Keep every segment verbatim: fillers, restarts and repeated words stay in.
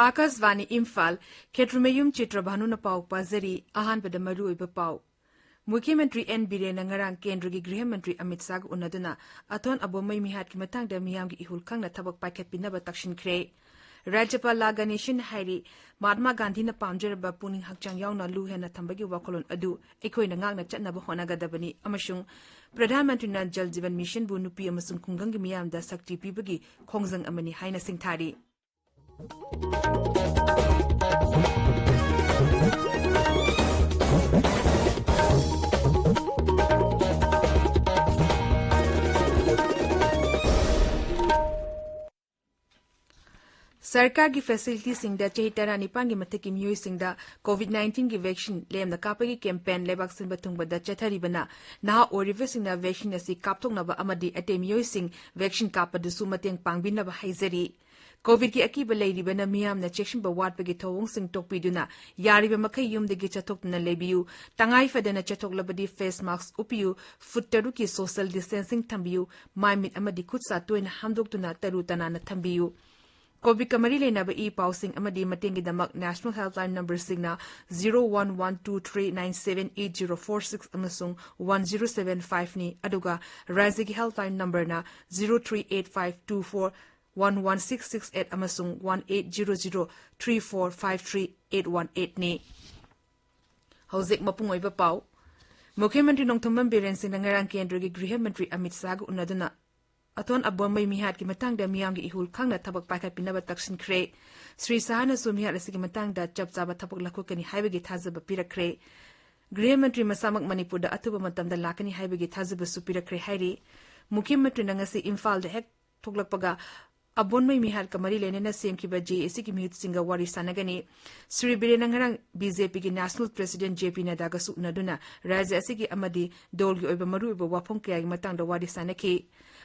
ꯑꯥꯀꯥꯁꯕꯥꯅꯤ ꯏꯝꯐꯥꯜ, ꯈꯦꯇ꯭ꯔꯤꯃꯌꯨꯝ ꯆꯤꯇ꯭ꯔꯚꯥꯅꯨꯅ ꯄꯥꯎ ꯄꯥꯖꯔꯤ꯫ ꯑꯍꯥꯟꯕꯗ ꯃꯔꯨꯑꯣꯏꯕ ꯄꯥꯎ꯫ ꯃꯨꯈ꯭ꯌ ꯃꯟꯇ꯭ꯔꯤ ꯑꯦꯟ ꯕꯤꯔꯦꯟꯅ ꯉꯔꯥꯡ ꯀꯦꯟꯗ꯭ꯔꯒꯤ ꯒ꯭ꯔꯤꯍ ꯃꯟꯇ꯭ꯔꯤ ꯑꯃꯤꯠ ꯁꯥꯍꯒ ꯎꯅꯗꯨꯅ ꯑꯊꯣꯟ ꯑꯕꯣꯝꯃꯩ ꯃꯤꯍꯥꯠꯀꯤ ꯃꯇꯥꯡꯗ ꯃꯤꯌꯥꯝꯒꯤ ꯏꯍꯨꯜ ꯈꯪꯅ ꯊꯕꯛ ꯄꯥꯏꯈꯠꯄꯤꯅꯕ ꯇꯛꯁꯤꯟꯈ꯭ꯔꯦ꯫ ꯔꯥꯖ꯭ꯌꯄꯥꯜ ꯂꯥ ꯒꯅꯦꯁꯟ ꯍꯥꯏꯔꯤ, ꯃꯍꯥꯠꯃꯥ ꯒꯥꯟꯙꯤꯅ ꯄꯥꯝꯖꯔꯕ ꯄꯨꯛꯅꯤꯡ ꯍꯛꯆꯥꯡ ꯌꯥꯎꯅ ꯂꯨ ꯍꯦꯟꯅ ꯊꯝꯕꯒꯤ ꯋꯥꯈꯜꯂꯣꯟ ꯑꯗꯨ ꯑꯩꯈꯣꯏꯅ ꯉꯥꯛꯅ ꯆꯠꯅꯕ ꯍꯣꯠꯅꯒꯗꯕꯅꯤ ꯑꯃꯁꯨꯡ ꯄ꯭ꯔꯙꯥꯟ ꯃꯟꯇ꯭ꯔꯤꯅ ꯖꯜ ꯖꯤꯕꯟ ꯃꯤꯁꯟꯕꯨ ꯅꯨꯄꯤ ꯑꯃꯁꯨꯡ ꯈꯨꯡꯒꯪꯒꯤ ꯃꯤꯌꯥꯝꯗ ꯁꯛꯇꯤ ꯄꯤꯕꯒꯤ ꯈꯣꯡꯖꯪ ꯑꯃꯅꯤ ꯍꯥꯏꯅ ꯁꯤꯡꯊꯥꯔꯤ꯫ ꯁꯔꯀꯥꯔꯒꯤ ꯐꯦꯁꯤꯂꯤꯇꯤꯁꯤꯡꯗ ꯆꯍꯤ ꯇꯔꯥꯅꯤꯄꯥꯟꯒꯤ ꯃꯊꯛꯀꯤ ꯃꯤꯑꯣꯏꯁꯤꯡꯗ ꯀꯣꯚꯤꯗ ꯅꯥꯏꯟꯇꯤꯟꯒꯤ ꯚꯦꯛꯁꯤꯟ ꯂꯦꯝꯅ ꯀꯥꯞꯄꯒꯤ ꯀꯦꯝꯄꯦꯟ ꯂꯩꯕꯥꯛ ꯁꯤꯟꯕ ꯊꯨꯡꯕꯗ ꯆꯠꯊꯔꯤꯕꯅ ꯅꯍꯥ ꯑꯣꯏꯔꯤꯕꯁꯤꯡꯅ ꯚꯦꯛꯁꯤꯟ ꯑꯁꯤ ꯀꯥꯞꯊꯣꯛꯅꯕ ꯑꯃꯗꯤ ꯑꯇꯩ ꯃꯤꯑꯣꯏꯁꯤꯡ ꯚꯦꯛꯁꯤꯟ ꯀꯥꯞꯄꯗꯁꯨ ꯃꯇꯦꯡ ꯄꯥꯡꯕꯤꯅꯕ ꯍꯥꯏꯖꯔꯤ꯫ ꯀꯣꯚꯤꯗꯀꯤ ꯑꯀꯤꯕ ꯂꯩꯔꯤꯕꯅ ꯃꯤꯌꯥꯝꯅ ꯆꯦꯛꯁꯤꯟꯕ ꯋꯥꯠꯄꯒꯤ ꯊꯧꯑꯣꯡꯁꯤꯡ ꯇꯣꯛꯄꯤꯗꯨꯅ ꯌꯥꯔꯤꯕ ꯃꯈꯩ ꯌꯨꯝꯗꯒꯤ ꯆꯠꯊꯣꯛꯇꯨꯅ ꯂꯩꯕꯤꯌꯨ꯫ ꯇꯉꯥꯏ ꯐꯗꯅ ꯆꯠꯊꯣꯛꯂꯕꯗꯤ ꯐꯦꯁ ꯃꯥꯁꯛ ꯎꯞꯄꯤꯌꯨ, ꯐꯨꯠ ꯇꯔꯨꯛꯀꯤ ꯁꯣꯁꯤꯌꯦꯜ ꯗꯤꯁꯇꯦꯟꯁꯤꯡ ꯊꯝꯕꯤꯌꯨ, ꯃꯥꯏ ꯃꯤꯠ ꯑꯃꯗꯤ ꯈꯨꯠ ꯁꯥ ꯇꯣꯏꯅ ꯍꯥꯝꯗꯣꯛꯇꯨꯅ ꯇꯔꯨ ꯇꯅꯥꯟꯅ ꯊꯝꯕꯤꯌꯨ꯫ ꯀꯣꯚꯤꯗꯀ ꯃꯔꯤ ꯂꯩꯅꯕ ꯏ ꯄꯥꯎꯁꯤꯡ ꯑꯃꯗꯤ ꯃꯇꯦꯡꯒꯤꯗꯃꯛ ꯅꯦꯁꯅꯦꯜ ꯍꯦꯜꯞꯂꯥꯏꯟ ꯅꯝꯕꯔꯁꯤꯡꯅ zero one one two three nine seven eight zero four six ꯑꯃꯁꯨꯡ ꯋꯥꯟ ꯖꯤꯔꯣ ꯁꯚꯦꯟ ꯐꯥꯏꯚꯅꯤ, ꯑꯗꯨꯒ ꯔꯥꯖ꯭ꯌꯒꯤ ꯍꯦꯜꯞꯂꯥꯏꯟ ꯅꯝꯕꯔꯅ zero three eight five two four one one six six eight ꯑꯃꯁꯨꯡ one eight zero zero three four five three eight one ꯑꯩꯠꯅꯤ꯫ ꯍꯧꯖꯤꯛ ꯃꯄꯨꯡ ꯑꯣꯏꯕ ꯄꯥꯎ꯫ ꯃꯨꯈ꯭ꯌ ꯃꯟꯇ꯭ꯔꯤ ꯅꯣꯡꯊꯣꯝꯕꯝ ꯕꯤꯔꯦꯟ ꯁꯤꯡꯅ ꯉꯔꯥꯡ ꯀꯦꯟꯗ꯭ꯔꯒꯤ ꯒ꯭ꯔꯤꯍ ꯃꯟꯇ꯭ꯔꯤ ꯑꯃꯤꯠ ꯁꯥꯍꯒ ꯎꯅꯗꯨꯅ ꯑꯊꯣꯟ ꯑꯕꯣꯝꯃꯩ ꯃꯤꯍꯥꯠꯀꯤ ꯃꯇꯥꯡꯗ ꯃꯤꯌꯥꯝꯒꯤ ꯏꯍꯨꯜ ꯈꯪꯅ ꯊꯕꯛ ꯄꯥꯏꯈꯠꯄꯤꯅꯕ ꯇꯛꯁꯤꯟꯈ꯭ꯔꯦ꯫ ꯁ꯭ꯔꯤ ꯁꯥꯍꯅꯁꯨ ꯃꯤꯍꯥꯠ ꯑꯁꯤꯒꯤ ꯃꯇꯥꯡꯗ ꯆꯞ ꯆꯥꯕ ꯊꯕꯛ ꯂꯧꯈꯠꯀꯅꯤ ꯍꯥꯏꯕꯒꯤ ꯊꯥꯖꯕ ꯄꯤꯔꯛꯈ꯭ꯔꯦ꯫ ꯒ꯭ꯔꯤꯍ ꯃꯟꯇ꯭ꯔꯤ ꯃꯁꯥꯃꯛ ꯃꯅꯤꯄꯨꯔꯗ ꯑꯊꯨꯕ ꯃꯇꯝꯗ ꯂꯥꯛꯀꯅꯤ ꯍꯥꯏꯕꯒꯤ ꯊꯥꯖꯕꯁꯨ ꯄꯤꯔꯛꯈ꯭ꯔꯦ ꯍꯥꯏꯔꯤ꯫ ꯃꯨꯈ꯭ꯌ ꯃꯟꯇ꯭ꯔꯤꯅ ꯉꯁꯤ ꯏꯝꯐꯥꯜꯗ ꯍꯦꯛ ꯊꯣꯛꯂꯛꯄꯒ ꯑꯕꯣꯟꯃꯩ ꯃꯤꯍꯥꯠꯀ ꯃꯔꯤ ꯂꯩꯅꯅ ꯁꯦꯝꯈꯤꯕ ꯖꯦ ꯑꯦ ꯁꯤꯒꯤ ꯃꯤꯍꯨꯠꯁꯤꯡꯒ ꯋꯥꯔꯤ ꯁꯥꯟꯅꯒꯅꯤ꯫ ꯁ꯭ꯔꯤ ꯕꯤꯔꯦꯟꯅ ꯉꯔꯥꯡ ꯕꯤ ꯖꯦ ꯄꯤꯒꯤ ꯅꯦꯁꯅꯦꯜ ꯄ꯭ꯔꯦꯁꯤꯗꯦꯟꯠ ꯖꯦ ꯄꯤ ꯅꯗ꯭ꯗꯥꯒꯁꯨ ꯎꯅꯗꯨꯅ ꯔꯥꯖ꯭ꯌ ꯑꯁꯤꯒꯤ ꯑꯃꯗꯤ ꯗꯣꯜꯒꯤ ꯑꯣꯏꯕ ꯃꯔꯨꯑꯣꯏꯕ ꯋꯥꯐꯝ ꯀꯌꯥꯒꯤ ꯃꯇꯥꯡꯗ ꯋꯥꯔꯤ ꯁꯥꯟꯅꯈꯤ꯫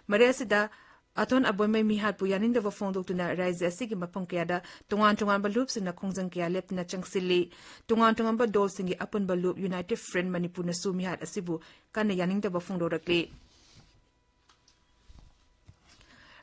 ꯃꯔꯛ ꯑꯁꯤꯗ ꯑꯊꯣꯟ ꯑꯕꯣꯟꯃꯩ ꯃꯤꯍꯥꯠꯄꯨ ꯌꯥꯅꯤꯡꯗꯕ ꯐꯣꯡꯗꯣꯛꯇꯨꯅ ꯔꯥꯖ꯭ꯌ ꯑꯁꯤꯒꯤ ꯃꯐꯝ ꯀꯌꯥꯗ ꯇꯣꯉꯥꯟ ꯇꯣꯉꯥꯟꯕ ꯂꯨꯞꯁꯤꯡꯅ ꯈꯣꯡꯖꯪ ꯀꯌꯥ ꯂꯦꯞꯇꯅ ꯆꯪꯁꯤꯜꯂꯤ꯫ ꯇꯣꯉꯥꯟ ꯇꯣꯉꯥꯟꯕ ꯗꯣꯜꯁꯤꯡꯒꯤ ꯑꯄꯨꯟꯕ ꯂꯨꯞ ꯌꯨꯅꯥꯏꯇꯦꯗ ꯐ꯭ꯔꯟꯠ ꯃꯅꯤꯄꯨꯔꯅꯁꯨ ꯃꯤꯍꯥꯠ ꯑꯁꯤꯕꯨ ꯀꯟꯅ ꯌꯥꯅꯤꯡꯗꯕ ꯐꯣꯡꯗꯣꯔꯛꯂꯤ꯫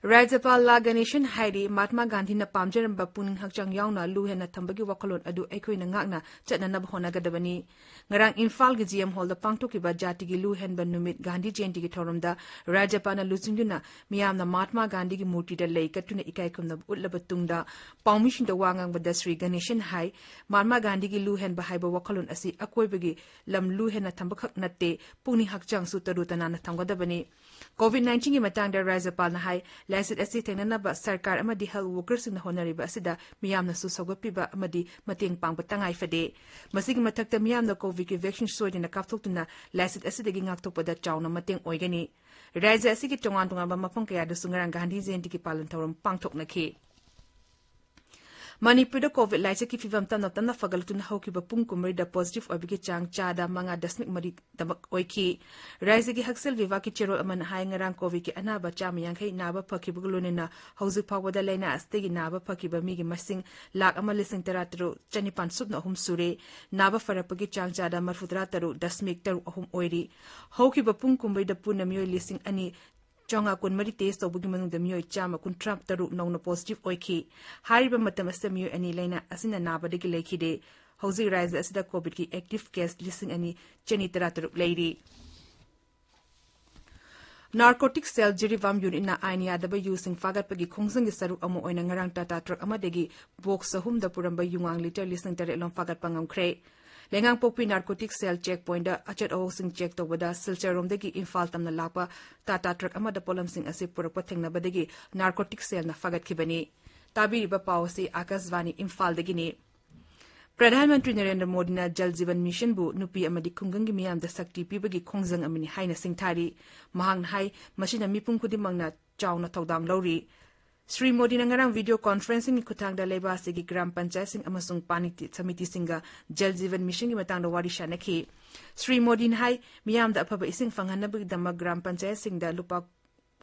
ꯔꯥꯖ꯭ꯌꯄꯥꯜ ꯂꯥ ꯒꯅꯦꯁꯟ ꯍꯥꯏꯔꯤ, ꯃꯍꯥꯠꯃꯥ ꯒꯥꯟꯙꯤꯅ ꯄꯥꯝꯖꯔꯝꯕ ꯄꯨꯛꯅꯤꯡ ꯍꯛꯆꯥꯡ ꯌꯥꯎꯅ ꯂꯨ ꯍꯦꯟꯅ ꯊꯝꯕꯒꯤ ꯋꯥꯈꯜꯂꯣꯟ ꯑꯗꯨ ꯑꯩꯈꯣꯏꯅ ꯉꯥꯛꯅ ꯆꯠꯅꯅꯕ ꯍꯣꯠꯅꯒꯗꯕꯅꯤ꯫ ꯉꯔꯥꯡ ꯏꯝꯐꯥꯜꯒꯤ ꯖꯤ ꯑꯦꯝ ꯍꯣꯜꯗ ꯄꯥꯡꯊꯣꯛꯈꯤꯕ ꯖꯥꯇꯤꯒꯤ ꯂꯨ ꯍꯦꯟꯕ ꯅꯨꯃꯤꯠ ꯒꯥꯟꯙꯤ ꯖꯌꯟꯇꯤꯒꯤ ꯊꯧꯔꯝꯗ ꯔꯥꯖ꯭ꯌꯄꯥꯜꯅ ꯂꯨꯆꯤꯡꯗꯨꯅ ꯃꯤꯌꯥꯝꯅ ꯃꯍꯥꯠꯃꯥ ꯒꯥꯟꯙꯤꯒꯤ ꯃꯨꯔꯇꯤꯗ ꯂꯩ ꯀꯠꯇꯨꯅ ꯏꯀꯥꯏ ꯈꯨꯝꯅꯕ ꯎꯠꯂꯕ ꯇꯨꯡꯗ ꯄꯥꯎꯃꯤꯁꯤꯡꯗ ꯋꯥ ꯉꯥꯡꯕꯗ ꯁ꯭ꯔꯤ ꯒꯅꯦꯁꯟ ꯍꯥꯏ, ꯃꯍꯥꯠꯃꯥ ꯒꯥꯟꯙꯤꯒꯤ ꯂꯨ ꯍꯦꯟꯕ ꯍꯥꯏꯕ ꯋꯥꯈꯜꯂꯣꯟ ꯑꯁꯤ ꯑꯀꯣꯏꯕꯒꯤ ꯂꯝ ꯂꯨ ꯍꯦꯟꯅ ꯊꯝꯕꯈꯛ ꯅꯠꯇꯦ, ꯄꯨꯛꯅꯤꯡ ꯍꯛꯆꯥꯡꯁꯨ ꯇꯔꯨ ꯇꯅꯥꯟꯅ ꯊꯝꯒꯗꯕꯅꯤ꯫ ꯀꯣꯚꯤꯗ ꯅꯥꯏꯟꯇꯤꯟꯒꯤ ꯃꯇꯥꯡꯗ ꯔꯥꯖ꯭ꯌꯄꯥꯜꯅ ꯍꯥꯏ, ꯂꯥꯏꯆꯠ ꯑꯁꯤ ꯊꯦꯡꯅꯅꯕ ꯁꯔꯀꯥꯔ ꯑꯃꯗꯤ ꯍꯦꯜꯊ ꯋꯥꯔꯀꯔꯁꯤꯡꯅ ꯍꯣꯠꯅꯔꯤꯕ ꯑꯁꯤꯗ ꯃꯤꯌꯥꯝꯅꯁꯨ ꯁꯧꯒꯠꯄꯤꯕ ꯑꯃꯗꯤ ꯃꯇꯦꯡ ꯄꯥꯡꯕ ꯇꯉꯥꯏ ꯐꯗꯦ꯫ ꯃꯁꯤꯒꯤ ꯃꯊꯛꯇ ꯃꯤꯌꯥꯝꯅ ꯀꯣꯚꯤꯗꯀꯤ ꯚꯦꯛꯁꯤꯟ ꯁꯣꯏꯗꯅ ꯀꯥꯞꯊꯣꯛꯇꯨꯅ ꯂꯥꯏꯆꯠ ꯑꯁꯤꯗꯒꯤ ꯉꯥꯛꯊꯣꯛꯄꯗ ꯆꯥꯎꯅ ꯃꯇꯦꯡ ꯑꯣꯏꯒꯅꯤ꯫ ꯔꯥꯖ꯭ꯌ ꯑꯁꯤꯒꯤ ꯇꯣꯉꯥꯟ ꯇꯣꯉꯥꯟꯕ ꯃꯐꯝ ꯀꯌꯥꯗꯁꯨ ꯉꯔꯥꯡ ꯒꯥꯟꯙꯤ ꯖꯌꯟꯇꯤꯒꯤ ꯄꯥꯂꯟ ꯊꯧꯔꯝ ꯄꯥꯡꯊꯣꯛꯅꯈꯤ꯫ ꯃꯅꯤꯄꯨꯔꯗ ꯀꯣꯚꯤꯗ ꯂꯥꯏꯆꯠꯀꯤ ꯐꯤꯚꯝ ꯇꯞꯅ ꯇꯞꯅ ꯐꯒꯠꯂꯛꯇꯨꯅ ꯍꯧꯈꯤꯕ ꯄꯨꯡ ꯀꯨꯟꯃꯔꯤꯗ ꯄꯣꯖꯤꯇꯤꯚ ꯑꯣꯏꯕꯒꯤ ꯆꯥꯡ ꯆꯥꯗ ꯃꯉꯥ ꯗꯁꯃꯤꯛ ꯃꯔꯤꯗꯃꯛ ꯑꯣꯏꯈꯤ꯫ ꯔꯥꯖ꯭ꯌꯒꯤ ꯍꯛꯁꯦꯜ ꯕꯤꯚꯥꯒꯀꯤ ꯆꯦꯔꯣꯜ ꯑꯃꯅ ꯍꯥꯏ, ꯉꯔꯥꯡ ꯀꯣꯚꯤꯗꯀꯤ ꯑꯅꯥꯕ ꯆꯥꯝꯃ ꯌꯥꯡꯈꯩ ꯅꯥꯕ ꯐꯈꯤꯕꯒ ꯂꯣꯏꯅꯅ ꯍꯧꯖꯤꯛ ꯐꯥꯎꯕꯗ ꯂꯥꯏꯅꯥ ꯑꯁꯤꯗꯒꯤ ꯅꯥꯕ ꯐꯈꯤꯕ ꯃꯤꯒꯤ ꯃꯁꯤꯡ ꯂꯥꯈ ꯑꯃ ꯂꯤꯁꯤꯡ ꯇꯔꯥ ꯇꯔꯨꯛ ꯆꯅꯤꯄꯥꯟ ꯁꯨꯞꯅ ꯑꯍꯨꯝ ꯁꯨꯔꯦ꯫ ꯅꯥꯕ ꯐꯔꯛꯄꯒꯤ ꯆꯥꯡ ꯆꯥꯗ ꯃꯔꯤꯐꯨ ꯇꯔꯥ ꯇꯔꯨꯛ ꯗꯁꯃꯤꯛ ꯇꯔꯨꯛ ꯑꯍꯨꯝ ꯑꯣꯏꯔꯤ꯫ ꯍꯧꯈꯤꯕ ꯄꯨꯡ ꯀꯨꯟꯃꯔꯤꯗ ꯄꯨꯟꯅ ꯃꯤꯑꯣꯏ ꯂꯤꯁꯤꯡ ꯑꯅꯤ ꯆꯥꯝꯃꯉꯥ ꯀꯨꯟꯃꯔꯤ ꯇꯦꯁ ꯇꯧꯕꯒꯤ ꯃꯅꯨꯡꯗ ꯃꯤꯑꯣꯏ ꯆꯥꯝꯃ ꯀꯨꯟꯊ꯭ꯔꯥ ꯇꯔꯨꯛ ꯅꯧꯅ ꯄꯣꯖꯤꯇꯤꯚ ꯑꯣꯏꯈꯤ꯫ ꯍꯥꯏꯔꯤꯕ ꯃꯇꯝ ꯑꯁꯤꯗ ꯃꯤꯑꯣꯏ ꯑꯅꯤ ꯂꯥꯏꯅꯥ ꯑꯁꯤꯅ ꯅꯥꯕꯗꯒꯤ ꯂꯩꯈꯤꯗꯦ꯫ ꯍꯧꯖꯤꯛ ꯔꯥꯖ꯭ꯌ ꯑꯁꯤꯗ ꯀꯣꯚꯤꯗꯀꯤ ꯑꯦꯛꯇꯤꯚ ꯀꯦꯁ ꯂꯤꯁꯤꯡ ꯑꯅꯤ ꯆꯅꯤ ꯇꯔꯥ ꯇꯔꯨꯛ ꯂꯩꯔꯤ꯫ ꯅꯥꯔꯀꯣꯇꯤꯛ ꯁꯦꯜ ꯖꯤꯔꯤꯕꯥꯝ ꯌꯨꯅꯤꯠꯅ ꯑꯥꯏꯟ ꯌꯥꯗꯕ ꯌꯨꯁꯤꯡ ꯐꯥꯒꯠꯄꯒꯤ ꯈꯣꯡꯖꯪꯒꯤ ꯁꯔꯨꯛ ꯑꯃ ꯑꯣꯏꯅ ꯉꯔꯥꯡ ꯇꯥꯇꯥ ꯇ꯭ꯔꯛ ꯑꯃꯗꯒꯤ ꯕꯣꯛꯁ ꯆꯍꯨꯝꯗ ꯄꯨꯔꯝꯕ ꯌꯨꯉꯥꯡ ꯂꯤꯇꯔ ꯂꯤꯁꯤꯡ ꯇꯔꯦꯠ ꯂꯣꯝ ꯐꯥꯒꯠꯄ ꯉꯝꯈ꯭ꯔꯦ꯫ ꯂꯩꯉꯥꯡꯄꯣꯛꯄꯤ ꯅꯥꯔꯀꯣꯇꯤꯛ ꯁꯦꯜ ꯆꯦꯛ ꯄꯣꯏꯟꯗ ꯑꯆꯠ ꯑꯋꯣꯛꯁꯤꯡ ꯆꯦꯛ ꯇꯧꯕꯗ ꯁꯤꯜꯆꯔꯔꯣꯝꯗꯒꯤ ꯏꯝꯐꯥꯜ ꯇꯝꯅ ꯂꯥꯛꯄ ꯇꯥꯇꯥ ꯇ꯭ꯔꯛ ꯑꯃꯗ ꯄꯣꯠꯂꯝꯁꯤꯡ ꯑꯁꯤ ꯄꯨꯔꯛꯄ ꯊꯦꯡꯅꯕꯗꯒꯤ ꯅꯥꯔꯀꯣꯇꯤꯛ ꯁꯦꯜꯅ ꯐꯥꯒꯠꯈꯤꯕꯅꯤ꯫ ꯇꯥꯕꯤꯔꯤꯕ ꯄꯥꯎ ꯑꯁꯤ ꯑꯥꯀꯥꯁꯕꯥꯅꯤ ꯏꯝꯐꯥꯜꯗꯒꯤꯅꯤ꯫ ꯄ꯭ꯔꯙꯥꯟ ꯃꯟꯇ꯭ꯔꯤ ꯅꯔꯦꯟꯗ꯭ꯔ ꯃꯣꯗꯤꯅ ꯖꯜ ꯖꯤꯕꯟ ꯃꯤꯁꯟꯕꯨ ꯅꯨꯄꯤ ꯑꯃꯗꯤ ꯈꯨꯡꯒꯪꯒꯤ ꯃꯤꯌꯥꯝꯗ ꯁꯛꯇꯤ ꯄꯤꯕꯒꯤ ꯈꯣꯡꯖꯪ ꯑꯃꯅꯤ ꯍꯥꯏꯅ ꯁꯤꯡꯊꯥꯔꯤ꯫ ꯃꯍꯥꯛꯅ ꯍꯥꯏ, ꯃꯁꯤꯅ ꯃꯤꯄꯨꯝ ꯈꯨꯗꯤꯡꯃꯛꯅ ꯆꯥꯎꯅ ꯊꯧꯗꯥꯡ ꯂꯧꯔꯤ꯫ ꯁ꯭ꯔꯤ ꯃꯣꯗꯤꯅ ꯉꯔꯥꯡ ꯚꯤꯗꯤꯑꯣ ꯀꯣꯟꯐꯔꯦꯟꯁꯤꯡꯒꯤ ꯈꯨꯠꯊꯥꯡꯗ ꯂꯩꯕꯥꯛ ꯑꯁꯤꯒꯤ ꯒ꯭ꯔꯥꯝ ꯄꯟꯆꯥꯌꯠꯁꯤꯡ ꯑꯃꯁꯨꯡ ꯄꯥꯅꯤꯇꯤ ꯁꯃꯤꯇꯤꯁꯤꯡꯒ ꯖꯜ ꯖꯤꯕꯟ ꯃꯤꯁꯟꯒꯤ ꯃꯇꯥꯡꯗ ꯋꯥꯔꯤ ꯁꯥꯟꯅꯈꯤ꯫ ꯁ꯭ꯔꯤ ꯃꯣꯗꯤꯅ ꯍꯥꯏ, ꯃꯤꯌꯥꯝꯗ ꯑꯐꯕ ꯏꯁꯤꯡ ꯐꯪꯍꯟꯅꯕꯒꯤꯗꯃꯛ ꯒ꯭ꯔꯥꯝ ꯄꯟꯆꯥꯌꯠꯁꯤꯡꯗ ꯂꯨꯄꯥ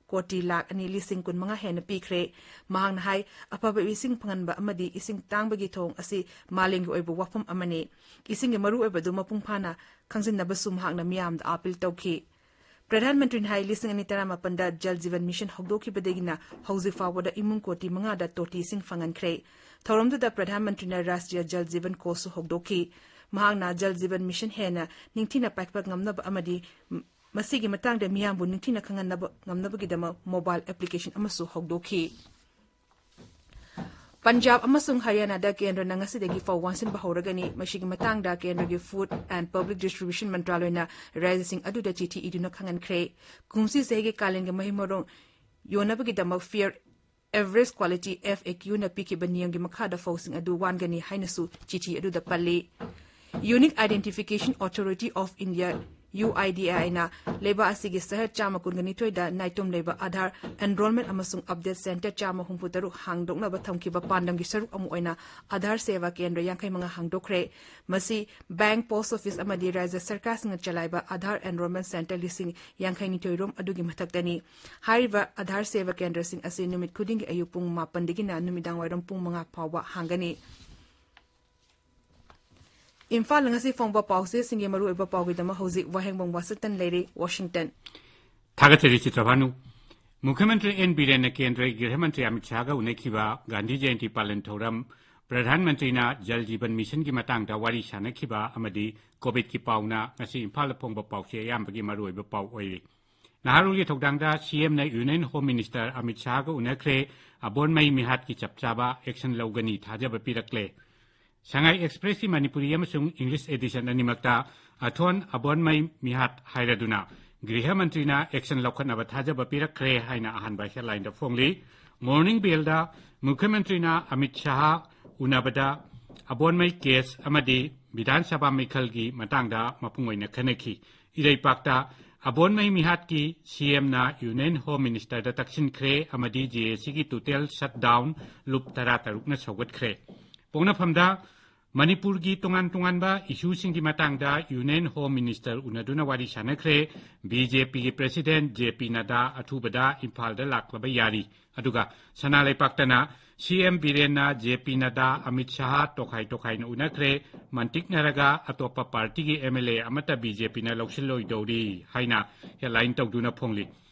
ꯀꯣꯇꯤ ꯂꯥꯈ ꯑꯅꯤ ꯂꯤꯁꯤꯡ ꯀꯨꯟꯃꯉꯥ ꯍꯦꯟꯅ ꯄꯤꯈ꯭ꯔꯦ꯫ ꯃꯍꯥꯛꯅ ꯍꯥꯏ, ꯑꯐꯕ ꯏꯁꯤꯡ ꯐꯪꯍꯟꯕ ꯑꯃꯗꯤ ꯏꯁꯤꯡ ꯇꯥꯡꯕꯒꯤ ꯊꯧꯑꯣꯡ ꯑꯁꯤ ꯃꯥꯂꯦꯝꯒꯤ ꯑꯣꯏꯕ ꯋꯥꯐꯝ ꯑꯃꯅꯤ꯫ ꯏꯁꯤꯡꯒꯤ ꯃꯔꯨꯑꯣꯏꯕꯗꯨ ꯃꯄꯨꯡ ꯐꯥꯅ ꯈꯪꯖꯤꯟꯅꯕꯁꯨ ꯃꯍꯥꯛꯅ ꯃꯤꯌꯥꯝꯗ ꯑꯥꯄꯤꯜ ꯇꯧꯈꯤ꯫ ꯄ꯭ꯔꯙꯥꯟ ꯃꯟꯇ꯭ꯔꯤꯅ ꯍꯥꯏ, ꯂꯤꯁꯤꯡ ꯑꯅꯤ ꯇꯔꯥꯃꯥꯄꯟꯗ ꯖꯜ ꯖꯤꯕꯟ ꯃꯤꯁꯟ ꯍꯧꯗꯣꯛꯈꯤꯕꯗꯒꯤꯅ ꯍꯧꯖꯤꯛ ꯐꯥꯎꯕꯗ ꯏꯃꯨꯡ ꯀꯣꯇꯤ ꯃꯉꯥꯗ ꯇꯣꯇꯤ ꯏꯁꯤꯡ ꯐꯪꯍꯟꯈ꯭ꯔꯦ꯫ ꯊꯧꯔꯝꯗꯨꯗ ꯄ꯭ꯔꯙꯥꯟ ꯃꯟꯇ꯭ꯔꯤꯅ ꯔꯥꯁꯇ꯭ꯔꯤꯌ ꯖꯜ ꯖꯤꯕꯟ ꯀꯣꯁꯁꯨ ꯍꯧꯗꯣꯛꯈꯤ꯫ ꯃꯍꯥꯛꯅ ꯖꯜ ꯖꯤꯕꯟ ꯃꯤꯁꯟ ꯍꯦꯟꯅ ꯅꯤꯡꯊꯤꯅ ꯄꯥꯏꯈꯠꯄ ꯉꯝꯅꯕ ꯑꯃꯗꯤ ꯃꯁꯤꯒꯤ ꯃꯇꯥꯡꯗ ꯃꯤꯌꯥꯝꯕꯨ ꯅꯤꯡꯊꯤꯅ ꯈꯪꯍꯟꯅꯕ ꯉꯝꯅꯕꯒꯤꯗꯃꯛ ꯃꯣꯕꯥꯏꯜ ꯑꯦꯄ꯭ꯂꯤꯀꯦꯁꯟ ꯑꯃꯁꯨ ꯍꯧꯗꯣꯛꯈꯤ꯫ ꯄꯟꯖꯥꯕ ꯑꯃꯁꯨꯡ ꯍꯔꯤꯌꯥꯅꯥꯗ ꯀꯦꯟꯗ꯭ꯔꯅ ꯉꯁꯤꯗꯒꯤ ꯐꯧ ꯋꯥꯟꯁꯤꯟꯕ ꯍꯧꯔꯒꯅꯤ꯫ ꯃꯁꯤꯒꯤ ꯃꯇꯥꯡꯗ ꯀꯦꯟꯗ꯭ꯔꯒꯤ Food and Public Distribution ꯃꯟꯇ꯭ꯔꯥꯂꯣꯏꯅ ꯔꯥꯖ꯭ꯌꯁꯤꯡ ꯑꯗꯨꯗ ꯆꯤꯊꯤ ꯏꯗꯨꯅ ꯈꯪꯍꯟꯈ꯭ꯔꯦ꯫ ꯀꯨꯝꯁꯤ ꯆꯍꯤꯒꯤ ꯀꯥꯂꯦꯟꯒꯤ ꯃꯍꯩ ꯃꯔꯣꯡ ꯌꯣꯟꯅꯕꯒꯤꯗꯃꯛ Fair Average Quality, F A Q, ꯅ ꯄꯤꯈꯤꯕ ꯅꯤꯌꯝꯒꯤ ꯃꯈꯥꯗ ꯐꯧꯁꯤꯡ ꯑꯗꯨ ꯋꯥꯟꯒꯅꯤ ꯍꯥꯏꯅꯁꯨ ꯆꯤꯊꯤ ꯑꯗꯨꯗ ꯄꯜꯂꯤ꯫ Unique Identification Authority of India, U I D A I, ꯅ ꯂꯩꯕꯥꯛ ꯑꯁꯤꯒꯤ ꯁꯍꯔ ꯆꯥꯝꯃ ꯀꯨꯟꯒ ꯅꯤꯊꯣꯏꯗ ꯅꯥꯏꯇꯣꯝ ꯂꯩꯕ ꯑꯥꯙꯥꯔ ꯑꯦꯟꯔꯣꯜꯃꯦꯟ ꯑꯃꯁꯨꯡ ꯑꯞꯗꯦꯠ ꯁꯦꯟꯇꯔ ꯆꯥꯝꯃ ꯍꯨꯝꯐꯨ ꯇꯔꯨꯛ ꯍꯥꯡꯗꯣꯛꯅꯕ ꯊꯝꯈꯤꯕ ꯄꯥꯟꯗꯝꯒꯤ ꯁꯔꯨꯛ ꯑꯃ ꯑꯣꯏꯅ ꯑꯥꯙꯥꯔ ꯁꯦꯕꯥ ꯀꯦꯟꯗ꯭ꯔ ꯌꯥꯡꯈꯩ ꯃꯉꯥ ꯍꯥꯡꯗꯣꯛꯈ꯭ꯔꯦ꯫ ꯃꯁꯤ ꯕꯦꯡꯛ, ꯄꯣꯁꯠ ꯑꯣꯐꯤꯁ ꯑꯃꯗꯤ ꯔꯥꯖ꯭ꯌ ꯁꯔꯀꯥꯔꯁꯤꯡꯅ ꯆꯂꯥꯏꯕ ꯑꯥꯙꯥꯔ ꯑꯦꯟꯔꯣꯜꯃꯦꯟ ꯁꯦꯟꯇꯔ ꯂꯤꯁꯤꯡ ꯌꯥꯡꯈꯩ ꯅꯤꯊꯣꯏ ꯔꯣꯝ ꯑꯗꯨꯒꯤ ꯃꯊꯛꯇꯅꯤ꯫ ꯍꯥꯏꯔꯤꯕ ꯑꯥꯙꯥꯔ ꯁꯦꯕꯥ ꯀꯦꯟꯗ꯭ꯔꯁꯤꯡ ꯑꯁꯤ ꯅꯨꯃꯤꯠ ꯈꯨꯗꯤꯡꯒꯤ ꯑꯌꯨꯛ ꯄꯨꯡ ꯃꯥꯄꯟꯗꯒꯤꯅ ꯅꯨꯃꯤꯗꯥꯡ ꯋꯥꯏꯔꯝ ꯄꯨꯡ ꯃꯉꯥ ꯐꯥꯎꯕ ꯍꯥꯡꯒꯅꯤ꯫ ꯏꯝꯐꯥꯜ ꯉꯁꯤ ꯐꯣꯡꯕ ꯄꯥꯎꯆꯦꯁꯤꯡꯒꯤ ꯃꯔꯨꯑꯣꯏꯕ ꯄꯥꯎꯒꯤꯗꯃꯛ ꯍꯧꯖꯤꯛ ꯋꯥꯍꯦꯡꯕꯝ ꯋꯥꯁꯤꯡꯇꯟ ꯂꯩꯔꯦ, ꯋꯥꯁꯤꯡꯇꯟ꯫ ꯊꯥꯒꯠꯆꯔꯤ ꯆꯤꯇ꯭ꯔꯚꯥꯅꯨ꯫ ꯃꯨꯈ꯭ꯌ ꯃꯟꯇ꯭ꯔꯤ ꯑꯦꯟ ꯕꯤꯔꯦꯟꯅ ꯀꯦꯟꯗ꯭ꯔꯒꯤ ꯒ꯭ꯔꯤꯍ ꯃꯟꯇ꯭ꯔꯤ ꯑꯃꯤꯠ ꯁꯥꯍꯒ ꯎꯅꯈꯤꯕ ꯒꯥꯟꯙꯤ ꯖꯌꯟꯇꯤ ꯄꯥꯂꯟ ꯊꯧꯔꯝ, ꯄ꯭ꯔꯙꯥꯟ ꯃꯟꯇ꯭ꯔꯤꯅ ꯖꯜ ꯖꯤꯕꯟ ꯃꯤꯁꯟꯒꯤ ꯃꯇꯥꯡꯗ ꯋꯥꯔꯤ ꯁꯥꯅꯈꯤꯕ ꯑꯃꯗꯤ ꯀꯣꯚꯤꯗꯀꯤ ꯄꯥꯎꯅ ꯉꯁꯤ ꯏꯝꯐꯥꯜꯗ ꯐꯣꯡꯕ ꯄꯥꯎꯆꯦ ꯑꯌꯥꯝꯕꯒꯤ ꯃꯔꯨꯑꯣꯏꯕ ꯄꯥꯎ ꯑꯣꯏꯔꯤ꯫ ꯅꯍꯥꯔꯣꯜꯒꯤ ꯊꯧꯗꯥꯡꯗ ꯁꯤꯑꯦꯝꯅ ꯌꯨꯅꯤꯌꯟ ꯍꯣꯝ ꯃꯤꯅꯤꯁꯇꯔ ꯑꯃꯤꯠ ꯁꯥꯍꯒ ꯎꯅꯈ꯭ꯔꯦ꯫ ꯑꯕꯣꯟꯃꯩ ꯃꯤꯍꯥꯠꯀꯤ ꯆꯞ ꯆꯥꯕ ꯑꯦꯛꯁꯟ ꯂꯧꯒꯅꯤ ꯊꯥꯖꯕ ꯄꯤꯔꯛꯂꯦ꯫ ꯁꯉꯥꯏ ꯑꯦꯛꯁꯄ꯭ꯔꯦꯁꯀꯤ ꯃꯅꯤꯄꯨꯔꯤ ꯑꯃꯁꯨꯡ ꯏꯪꯂꯤꯁ ꯑꯦꯗꯤꯁꯟ ꯑꯅꯤꯃꯛꯇ ꯑꯊꯣꯟ ꯑꯕꯣꯟꯃꯩ ꯃꯤꯍꯥꯠ ꯍꯥꯏꯔꯗꯨꯅ ꯒ꯭ꯔꯤꯍ ꯃꯟꯇ꯭ꯔꯤꯅ ꯑꯦꯛꯁꯟ ꯂꯧꯈꯠꯅꯕ ꯊꯥꯖꯕ ꯄꯤꯔꯛꯈ꯭ꯔꯦ ꯍꯥꯏꯅ ꯑꯍꯥꯟꯕ ꯍꯦꯗꯂꯥꯏꯟꯗ ꯐꯣꯡꯂꯤ꯫ ꯃꯣꯔꯅꯤꯡ ꯕꯦꯜꯗ ꯃꯨꯈ꯭ꯌ ꯃꯟꯇ꯭ꯔꯤꯅ ꯑꯃꯤꯠ ꯁꯥꯍ ꯎꯅꯕꯗ ꯑꯕꯣꯟꯃꯩ ꯀꯦꯁ ꯑꯃꯗꯤ ꯕꯤꯙꯥꯟ ꯁꯚꯥ ꯃꯤꯈꯜꯒꯤ ꯃꯇꯥꯡꯗ ꯃꯄꯨꯡ ꯑꯣꯏꯅ ꯈꯟꯅꯈꯤ꯫ ꯏꯔꯩꯄꯥꯛꯇ ꯑꯕꯣꯟꯃꯩ ꯃꯤꯍꯥꯠꯀꯤ ꯁꯤꯑꯦꯝꯅ ꯌꯨꯅꯤꯌꯟ ꯍꯣꯝ ꯃꯤꯅꯤꯁꯇꯔꯗ ꯇꯛꯁꯤꯟꯈ꯭ꯔꯦ ꯑꯃꯗꯤ ꯖꯦꯑꯦꯁꯤꯒꯤ ꯇꯣꯇꯦꯜ ꯁꯠꯗꯥꯎꯟ ꯂꯨꯞ ꯇꯔꯥꯇꯔꯨꯛꯅ ꯁꯧꯒꯠꯈ꯭ꯔꯦ꯫ ꯄꯣꯛꯅꯐꯝꯗ ꯃꯅꯤꯄꯨꯔꯒꯤ ꯇꯣꯉꯥꯟ ꯇꯣꯉꯥꯟꯕ ꯏꯁꯨꯁꯤꯡꯒꯤ ꯃꯇꯥꯡꯗ ꯌꯨꯅꯤꯌꯟ ꯍꯣꯝ ꯃꯤꯅꯤꯁꯇꯔ ꯎꯅꯗꯨꯅ ꯋꯥꯔꯤ ꯁꯥꯟꯅꯈ꯭ꯔꯦ꯫ ꯕꯤ ꯖꯦ ꯄꯤꯒꯤ ꯄ꯭ꯔꯦꯁꯤꯗꯦꯟꯠ ꯖꯦ ꯄꯤ ꯅꯗꯥ ꯑꯊꯨꯕꯗ ꯏꯝꯐꯥꯜꯗ ꯂꯥꯛꯂꯕ ꯌꯥꯔꯤ꯫ ꯑꯗꯨꯒ ꯁꯅꯥ ꯂꯩꯄꯥꯛꯇꯅ ꯁꯤ ꯑꯦꯝ ꯕꯤꯔꯦꯟꯅ ꯖꯦ ꯄꯤ ꯅꯗꯥ, ꯑꯃꯤꯠ ꯁꯥꯍ ꯇꯣꯈꯥꯏ ꯇꯣꯈꯥꯏꯅ ꯎꯅꯈ꯭ꯔꯦ꯫ ꯃꯟꯇꯤꯛꯅꯔꯒ ꯑꯇꯣꯞꯄ ꯄꯥꯔꯇꯤꯒꯤ ꯑꯦꯝ ꯑꯦꯜ ꯑꯦ ꯑꯃꯠꯇ ꯕꯤ ꯖꯦ ꯄꯤꯅ ꯂꯧꯁꯤꯜꯂꯣꯏꯗꯧꯔꯤ ꯍꯥꯏꯅ ꯍꯦꯗꯂꯥꯏꯟ ꯇꯧꯗꯨꯅ ꯐꯣꯡꯂꯤ꯫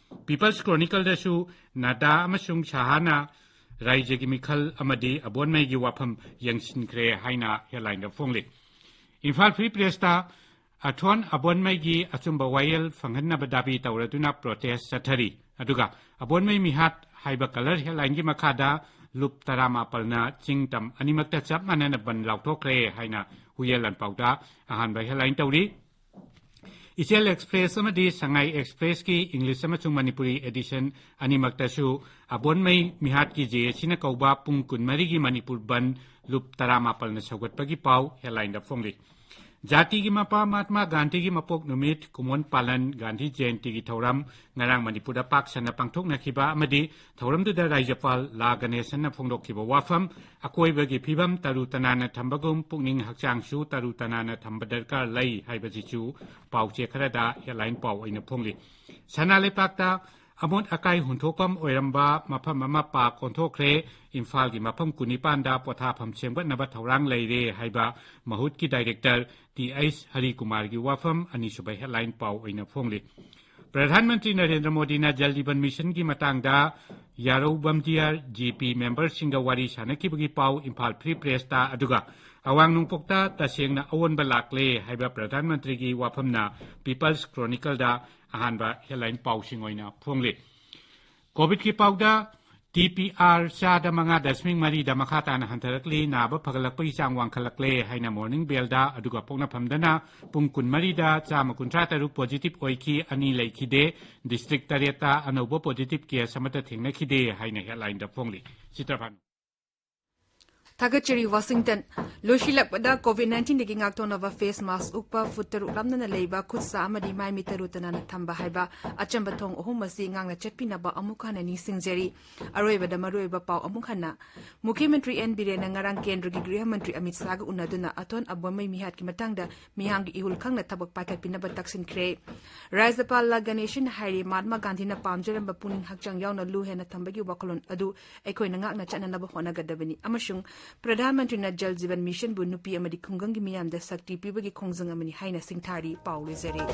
ꯄꯤꯄꯜꯁ ꯀ꯭ꯔꯣꯅꯤꯀꯜꯗꯁꯨ ꯅꯗꯥ ꯑꯃꯁꯨꯡ ꯁꯥꯍꯅ ꯔꯥꯏꯖ꯭ꯌꯒꯤ ꯃꯤꯈꯜ ꯑꯃꯗꯤ ꯑꯕꯣꯟꯃꯩꯒꯤ ꯋꯥꯐꯝ ꯌꯦꯡꯁꯤꯟꯈ꯭ꯔꯦ ꯍꯥꯏꯅ ꯍꯦꯗꯂꯥꯏꯟꯗ ꯐꯣꯡꯂꯤ꯫ ꯏꯝꯐꯥꯜ ꯐ꯭ꯔꯤ ꯄ꯭ꯔꯦꯁꯇ ꯑꯊꯣꯟ ꯑꯕꯣꯟꯃꯩꯒꯤ ꯑꯆꯨꯝꯕ ꯋꯥꯌꯦꯜ ꯐꯪꯍꯟꯅꯕ ꯗꯥꯕꯤ ꯇꯧꯔꯗꯨꯅ ꯄ꯭ꯔꯣꯇꯦꯁ ꯆꯠꯊꯔꯤ꯫ ꯑꯗꯨꯒ ꯑꯕꯣꯟꯃꯩ ꯃꯤꯍꯥꯠ ꯍꯥꯏꯕ ꯀꯂꯔ ꯍꯦꯗꯂꯥꯏꯟꯒꯤ ꯃꯈꯥꯗ ꯂꯨꯞ ꯇꯔꯥꯃꯥꯄꯜꯅ ꯆꯤꯡ ꯇꯝ ꯑꯅꯤꯃꯛꯇ ꯆꯞ ꯃꯥꯟꯅꯅ ꯕꯟ ꯂꯥꯎꯊꯣꯛꯈ꯭ꯔꯦ ꯍꯥꯏꯅ ꯍꯨꯌꯦꯜ ꯂꯥꯟꯄꯥꯎꯗ ꯑꯍꯥꯟꯕ ꯍꯦꯗꯂꯥꯏꯟ ꯇꯧꯔꯤ꯫ ꯏꯆꯦꯜ ꯑꯦꯛꯁꯄ꯭ꯔꯦꯁ ꯑꯃꯗꯤ ꯁꯉꯥꯏ ꯑꯦꯛꯁꯄ꯭ꯔꯦꯁꯀꯤ ꯏꯪꯂꯤꯁ ꯑꯃꯁꯨꯡ ꯃꯅꯤꯄꯨꯔꯤ ꯑꯦꯗꯤꯁꯟ ꯑꯅꯤꯃꯛꯇꯁꯨ ꯑꯕꯣꯟꯃꯩ ꯃꯤꯍꯥꯠꯀꯤ ꯖꯦ ꯑꯦ ꯁꯤꯅ ꯀꯧꯕ ꯄꯨꯡ ꯀꯨꯟꯃꯔꯤꯒꯤ ꯃꯅꯤꯄꯨꯔ ꯕꯟ ꯂꯨꯞ ꯇꯔꯥꯃꯥꯄꯜꯅ ꯁꯧꯒꯠꯄꯒꯤ ꯄꯥꯎ ꯍꯦꯗꯂꯥꯏꯟꯗ ꯐꯣꯡꯂꯤ꯫ ꯖꯥꯇꯤꯒꯤ ꯃꯄꯥ ꯃꯍꯥꯠꯃꯥ ꯒꯥꯟꯙꯤꯒꯤ ꯃꯄꯣꯛ ꯅꯨꯃꯤꯠ, ꯀꯨꯃꯣꯟ ꯄꯥꯂꯟ, ꯒꯥꯟꯙꯤ ꯖꯌꯟꯇꯤꯒꯤ ꯊꯧꯔꯝ ꯉꯔꯥꯡ ꯃꯅꯤꯄꯨꯔꯗ ꯄꯥꯛ ꯁꯟꯅ ꯄꯥꯡꯊꯣꯛꯅꯈꯤꯕ ꯑꯃꯗꯤ ꯊꯧꯔꯝꯗꯨꯗ ꯔꯥꯖ꯭ꯌꯄꯥꯜ ꯂꯥ ꯒꯅꯦꯁꯟꯅ ꯐꯣꯡꯗꯣꯛꯈꯤꯕ ꯋꯥꯐꯝ, ꯑꯀꯣꯏꯕꯒꯤ ꯐꯤꯕꯝ ꯇꯔꯨ ꯇꯅꯥꯟꯅ ꯊꯝꯕꯒꯨꯝ ꯄꯨꯛꯅꯤꯡ ꯍꯛꯆꯥꯡꯁꯨ ꯇꯔꯨ ꯇꯅꯥꯟꯅ ꯊꯝꯕ ꯗꯔꯀꯥꯔ ꯂꯩ ꯍꯥꯏꯕꯁꯤꯁꯨ ꯄꯥꯎꯆꯦ ꯈꯔꯗ ꯍꯦꯗꯂꯥꯏꯟ ꯄꯥꯎ ꯑꯣꯏꯅ ꯐꯣꯡꯂꯤ꯫ ꯁꯅꯥ ꯂꯩꯄꯥꯛꯇ ꯑꯃꯣꯠ ꯑꯀꯥꯏ ꯍꯨꯟꯊꯣꯛꯐꯝ ꯑꯣꯏꯔꯝꯕ ꯃꯐꯝ ꯑꯃ ꯄꯥꯔꯛ ꯑꯣꯟꯊꯣꯛꯈ꯭ꯔꯦ꯫ ꯏꯝꯐꯥꯜꯒꯤ ꯃꯐꯝ ꯀꯨꯟꯅꯤꯄꯥꯟꯗ ꯄꯣꯊꯥꯐꯝ ꯁꯦꯝꯒꯠꯅꯕ ꯊꯧꯔꯥꯡ ꯂꯩꯔꯦ ꯍꯥꯏꯕ ꯃꯍꯨꯠꯀꯤ ꯗꯥꯏꯔꯦꯛꯇꯔ ꯇꯤ ꯑꯩꯆ ꯍꯔꯤꯀꯨꯃꯥꯔꯒꯤ ꯋꯥꯐꯝ ꯑꯅꯤꯁꯨꯕ ꯍꯦꯗꯂꯥꯏꯟ ꯄꯥꯎ ꯑꯣꯏꯅ ꯐꯣꯡꯂꯤ꯫ ꯄ꯭ꯔꯙꯥꯟ ꯃꯟꯇ꯭ꯔꯤ ꯅꯔꯦꯟꯗ꯭ꯔ ꯃꯣꯗꯤꯅ ꯖꯜ ꯖꯤꯕꯟ ꯃꯤꯁꯟꯒꯤ ꯃꯇꯥꯡꯗ ꯌꯥꯔꯧ ꯕꯝꯗꯤꯌꯥꯔ ꯖꯤ ꯄꯤ ꯃꯦꯝꯕꯔꯁꯤꯡꯒ ꯋꯥꯔꯤ ꯁꯥꯟꯅꯈꯤꯕꯒꯤ ꯄꯥꯎ ꯏꯝꯐꯥꯜ ꯐ꯭ꯔꯤ ꯄ꯭ꯔꯦꯁꯇ, ꯑꯗꯨꯒ ꯑꯋꯥꯡ ꯅꯣꯡꯄꯣꯛꯇ ꯇꯁꯦꯡꯅ ꯑꯑꯣꯟꯕ ꯂꯥꯛꯂꯦ ꯍꯥꯏꯕ ꯄ꯭ꯔꯙꯥꯟ ꯃꯟꯇ꯭ꯔꯤꯒꯤ ꯋꯥꯐꯝꯅ ꯄꯤꯄꯜꯁ ꯀ꯭ꯔꯣꯅꯤꯀꯜꯗ ꯑꯍꯥꯟꯕ ꯍꯦꯗꯂꯥꯏꯟ ꯄꯥꯎꯁꯤꯡ ꯑꯣꯏꯅ ꯐꯣꯡꯂꯤ꯫ ꯀꯣꯚꯤꯗꯀꯤ ꯄꯥꯎꯗ ꯇꯤ ꯄꯤ ꯑꯥꯔ ꯆꯥꯗ ꯃꯉꯥ ꯗꯁꯃꯤꯛ ꯃꯔꯤꯗ ꯃꯈꯥ ꯇꯥꯅ ꯍꯟꯊꯔꯛꯂꯤ, ꯅꯥꯕ ꯐꯒꯠꯂꯛꯄꯒꯤ ꯆꯥꯡ ꯋꯥꯡꯈꯠꯂꯛꯂꯦ ꯍꯥꯏꯅ ꯃꯣꯔꯅꯤꯡ ꯕꯦꯜꯗ, ꯑꯗꯨꯒ ꯄꯣꯛꯅꯐꯝꯗꯅ ꯄꯨꯡ ꯀꯨꯟꯃꯔꯤꯗ ꯆꯥꯝꯃ ꯀꯨꯟꯊ꯭ꯔꯥ ꯇꯔꯨꯛ ꯄꯣꯖꯤꯇꯤꯚ ꯑꯣꯏꯈꯤ, ꯑꯅꯤ ꯂꯩꯈꯤꯗꯦ, ꯗꯤꯁꯇ꯭ꯔꯤꯛ ꯇꯔꯦꯠꯇ ꯑꯅꯧꯕ ꯄꯣꯖꯤꯇꯤꯚ ꯀꯦꯁ ꯑꯃꯠꯇ ꯊꯦꯡꯅꯈꯤꯗꯦ ꯍꯥꯏꯅ ꯍꯦꯗꯂꯥꯏꯟꯗ ꯐꯣꯡꯂꯤ꯫ ꯆꯤꯇ꯭ꯔꯄꯥꯟ꯫ ꯊꯥꯒꯠꯆꯔꯤ, ꯋꯥꯁꯤꯡꯇꯟ꯫ ꯂꯣꯏꯁꯤꯜꯂꯛꯄꯗ, ꯀꯣꯚꯤꯗ ꯅꯥꯏꯟꯇꯤꯟꯗꯒꯤ ꯉꯥꯛꯊꯣꯛꯅꯕ ꯐꯦꯁ ꯃꯥꯁꯛ ꯎꯞꯄ, ꯐꯨꯠ ꯇꯔꯨꯛ ꯂꯥꯞꯅꯅ ꯂꯩꯕ, ꯈꯨꯠ ꯁꯥ ꯑꯃꯗꯤ ꯃꯥꯏ ꯃꯤꯠ ꯇꯔꯨ ꯇꯅꯥꯟꯅ ꯊꯝꯕ ꯍꯥꯏꯕ ꯑꯆꯝꯕ ꯊꯣꯡ ꯑꯍꯨꯝ ꯑꯁꯤ ꯉꯥꯛꯅ ꯆꯠꯄꯤꯅꯕ ꯑꯃꯨꯛ ꯍꯟꯅ ꯅꯤꯡꯁꯤꯡꯖꯔꯤ꯫ ꯑꯔꯣꯏꯕꯗ ꯃꯔꯨꯑꯣꯏꯕ ꯄꯥꯎ ꯑꯃꯨꯛ ꯍꯟꯅ꯫ ꯃꯨꯈ꯭ꯌ ꯃꯟꯇ꯭ꯔꯤ ꯑꯦꯟ ꯕꯤꯔꯦꯟꯅ ꯉꯔꯥꯡ ꯀꯦꯟꯗ꯭ꯔꯒꯤ ꯒ꯭ꯔꯤꯍ ꯃꯟꯇ꯭ꯔꯤ ꯑꯃꯤꯠ ꯁꯥꯍꯒ ꯎꯅꯗꯨꯅ ꯑꯊꯣꯟ ꯑꯕꯣꯟꯃꯩ ꯃꯤꯍꯥꯠꯀꯤ ꯃꯇꯥꯡꯗ ꯃꯤꯌꯥꯝꯒꯤ ꯏꯍꯨꯜ ꯈꯪꯅ ꯊꯕꯛ ꯄꯥꯏꯈꯠꯄꯤꯅꯕ ꯇꯛꯁꯤꯟꯈ꯭ꯔꯦ꯫ ꯔꯥꯖ꯭ꯌꯄꯥꯜ ꯂꯥ ꯒꯅꯦꯁꯟ ꯍꯥꯏꯔꯤ, ꯃꯍꯥꯠꯃꯥ ꯒꯥꯟꯙꯤꯅ ꯄꯥꯝꯖꯔꯝꯕ ꯄꯨꯛꯅꯤꯡ ꯍꯛꯆꯥꯡ ꯌꯥꯎꯅ ꯂꯨ ꯍꯦꯟꯅ ꯊꯝꯕꯒꯤ ꯋꯥꯈꯜꯂꯣꯟ ꯑꯗꯨ ꯑꯩꯈꯣꯏꯅ ꯉꯥꯛꯅ ꯆꯠꯅꯅꯕ ꯍꯣꯠꯅꯒꯗꯕꯅꯤ ꯑꯃꯁꯨꯡ ꯄ꯭ꯔꯙꯥꯟ ꯃꯟꯇ꯭ꯔꯤꯅ ꯖꯜ ꯖꯤꯕꯟ ꯃꯤꯁꯟꯕꯨ ꯅꯨꯄꯤ ꯑꯃꯗꯤ ꯈꯨꯡꯒꯪꯒꯤ ꯃꯤꯌꯥꯝꯗ ꯁꯛꯇꯤ ꯄꯤꯕꯒꯤ ꯈꯣꯡꯖꯪ ꯑꯃꯅꯤ ꯍꯥꯏꯅ ꯁꯤꯡꯊꯥꯔꯤ꯫ ꯄꯥꯎ ꯂꯣꯏꯖꯔꯦ꯫